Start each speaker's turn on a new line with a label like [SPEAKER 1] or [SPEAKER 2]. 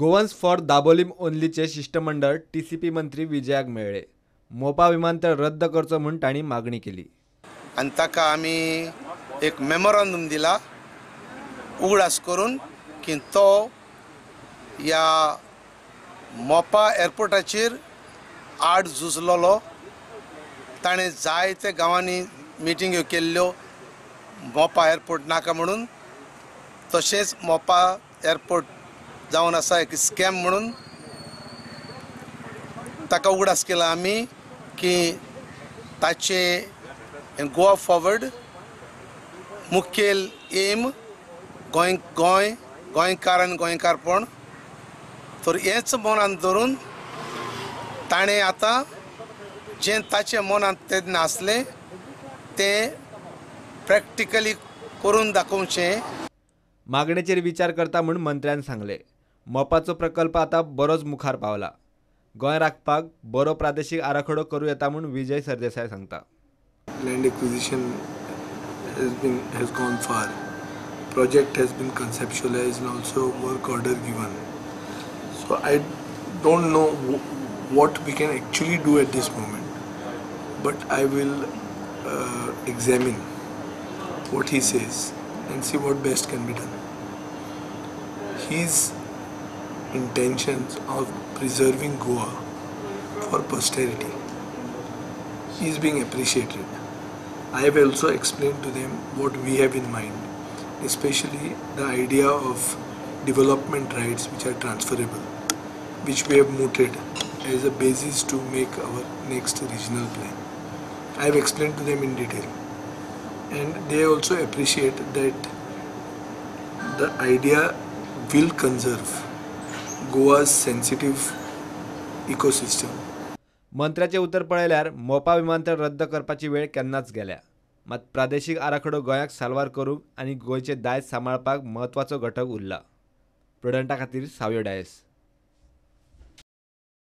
[SPEAKER 1] Goans for Dabolim ओनलीचे शिष्टमंडळ TCP मंत्री विजयाक मेळ्ळे. मोपा विमानतळ रद्द करचो म्हूण तांणी मागणी केली.
[SPEAKER 2] आनी ताका आमी एक मेमोरांडूम दिला उगडास करून की तो ह्या मोपा एअरपोर्टाचेर आड झुजलेलो. ताणें जायते गांवांनी मिटिंग्यो केल्ल्यो मोपा एअरपोर्ट नाका म्हणून, तशेंच मोपा एअरपोर्ट जावन आसा एक स्कॅम म्हणून. ताका उगडास केला आमी की ताचे गोवा फॉरवर्ड मुखेल एम गोंय गोंय गोंयकार आनी गोंयकारपण, तर हेंच मनांत धरून ताणें आतां जें ताचें मनांत तेन्ना आसलें तें प्रॅक्टिकली करून दाखोवचें.
[SPEAKER 1] मागणेचेर विचार करता म्हूण मंत्र्यान सांगलें. मोपाचो प्रकल्प आतां बरोच मुखार पावला. गोंय राखपाक बरो प्रादेशीक आराखडो करूं येता म्हूण विजय सरदेसाय सांगता.
[SPEAKER 3] Land acquisition has gone far. Project has been conceptualized and also work order given. So I don't know what we can actually do at this moment, but I will examine what he says and see what best can be done. His intentions of preserving Goa for posterity is being appreciated. I have also explained to them what we have in mind, especially the idea of development rights which are transferable, which we have mooted as a basis to make our next regional plan. I have explained to them in detail, and they also appreciate that the idea will conserve Goa's sensitive ecosystem.
[SPEAKER 1] मंत्र्याचे उतर पळयल्यार मोपा विमानतळ रद्द करपाची वेळ केन्नाच गेल्या. मात प्रादेशीक आराखडो गोंयाक साल्वार करूंक आनी गोंयचे दायज सांबाळपाक म्हत्वाचो घटक उरला. प्रुडंटा खातीर सावयो डायस.